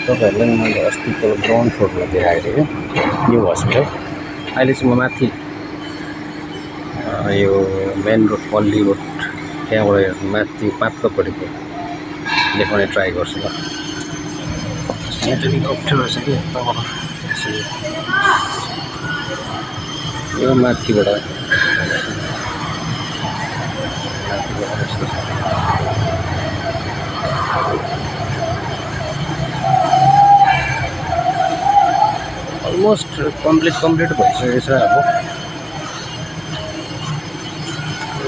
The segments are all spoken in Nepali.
तपाईहरुलाई मैले अस्ति तल ग्राउन्ड फ्लोरमा देखाएको थिएँ न्यू हस्पिटल। अहिले चाहिँ म माथि यो मेन रोड पल्ली रोड त्यहाँबाट माथि पात्लोपट्टिको देखाउने ट्राई गर्छु ल। यहाँ चाहिँ अप्ठ्यारो छ कि यो माथिबाट अलमोस्ट कम्प्लिट भइसकेको छ। अब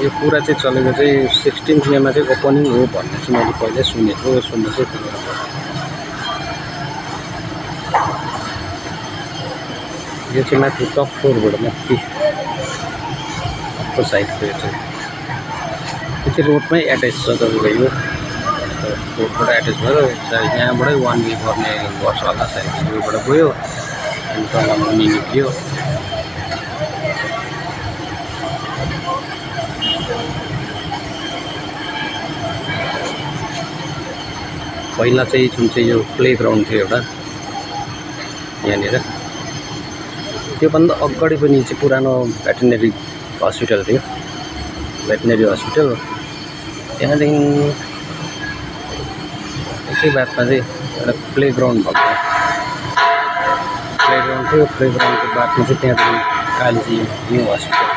यो कुरा चाहिँ चलेको चाहिँ 16 मेमा चाहिँ ओपनिङ हो भन्ने चाहिँ मैले पहिल्यै सुनेको चाहिँ यो चाहिँ माथि टप फ्लोरबाट माथि अर्को साइडको यो चाहिँ रोडमै एट्याच छ। तपाईँको यो रोडबाट एट्याच भएर यहाँबाटै 1 वे गर्ने गर्छ होला सायद। योबाट गयो अनि तल मुनि निक्लियो। पहिला चाहिँ जुन चाहिँ यो प्ले ग्राउन्ड थियो एउटा यहाँनिर, त्योभन्दा अगाडि पनि चाहिँ पुरानो भेटनेरी हस्पिटल थियो। भेटनेरी हस्पिटल त्यहाँदेखि एकै बादमा चाहिँ एउटा प्ले ग्राउन्ड भएको प्लेग्राउन्ड थियो। प्लेग्राउन्डको बादमा चाहिँ त्यहाँदेखि कालीजी न्यू हस्पिटल।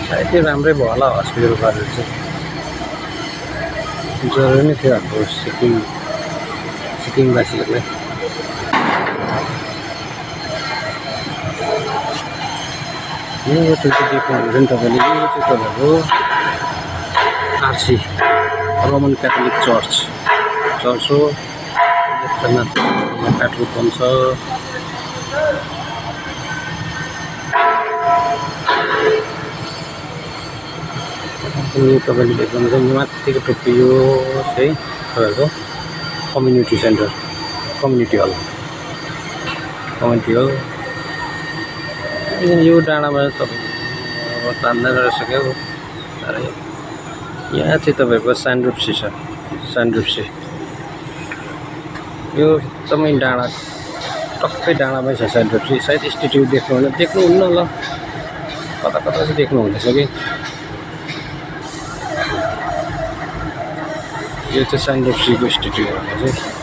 सायद त्यो राम्रै भयो होला हस्पिटल गरेर चाहिँ। जरुरी नै थियो हाम्रो सिक्किमवासीहरूलाई। यो चाहिँ देख्नुहुन्छ नि तपाईँले, यो चाहिँ तपाईँको आरसी रोमन क्याथोलिक चर्च हो। एकजना पेट्रोल पम्प छ। तपाईँले देख्नुहुन्छ माथिको टोपी यो चाहिँ तपाईँको कम्युनिटी सेन्टर, कम्युनिटी हल। यो डाँडामा तपाईँ तान्दैन रहेछ। तर यहाँ चाहिँ तपाईँको सानड्रुप्सी छ। सानड्रुप्सी यो एकदमै डाँडा, टक्कै डाँडामै छ सानड्रुप्सी। सायद इन्स्टिट्युट देख्नुहुन्न ल, कता चाहिँ देख्नुहुँदैछ कि। यो चाहिँ सानड्रुप्सीको इन्स्टिट्युट हो चाहिँ।